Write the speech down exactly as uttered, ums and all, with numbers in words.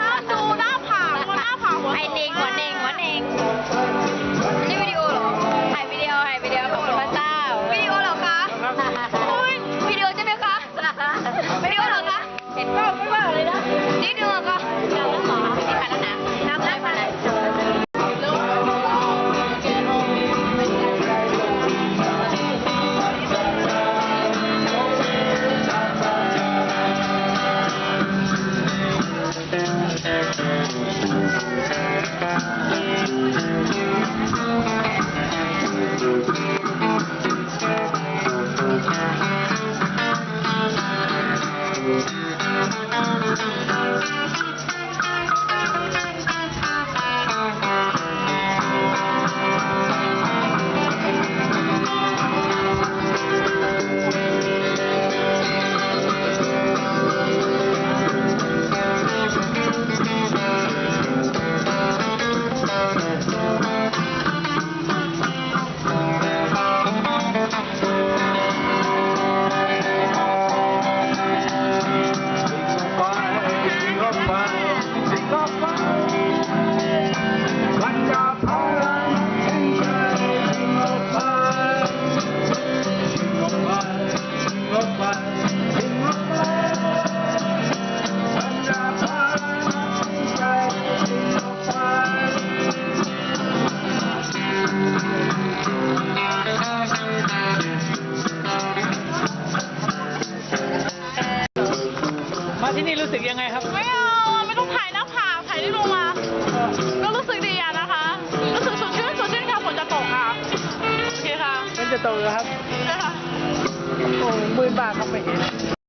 ห้ามดูหน้าผาก เพราะหน้าผากหัว ไอ้เน่ง หัวเน่ง หัวเน่ง นี่วิดีโอเหรอ ถ่ายวิดีโอ ถ่ายวิดีโอ ขอบคุณพระเจ้า วิดีโอเหรอคะ อุ๊ย วิดีโอใช่ไหมคะ วิดีโอเหรอคะ เห็นกล้องไม่ว่าเลยนะ นิดนึงอะก็ น้ำแล้วหรอ ไม่ทันแล้วนะ น้ำแล้ว น้ำแล้ว มาที่นี่รู้สึกยังไงครับ ไม่เอา ไม่ต้องถ่ายหน้าผาก ถ่ายที่ลงมา ก็รู้สึกดีอะนะคะ รู้สึกสดชื่น สดชื่นค่ะ ฝนจะตกค่ะ โอเคค่ะ ฝนจะตกเหรอครับ ใช่ค่ะ โอ้ มืดมากครับ ไม่เห็น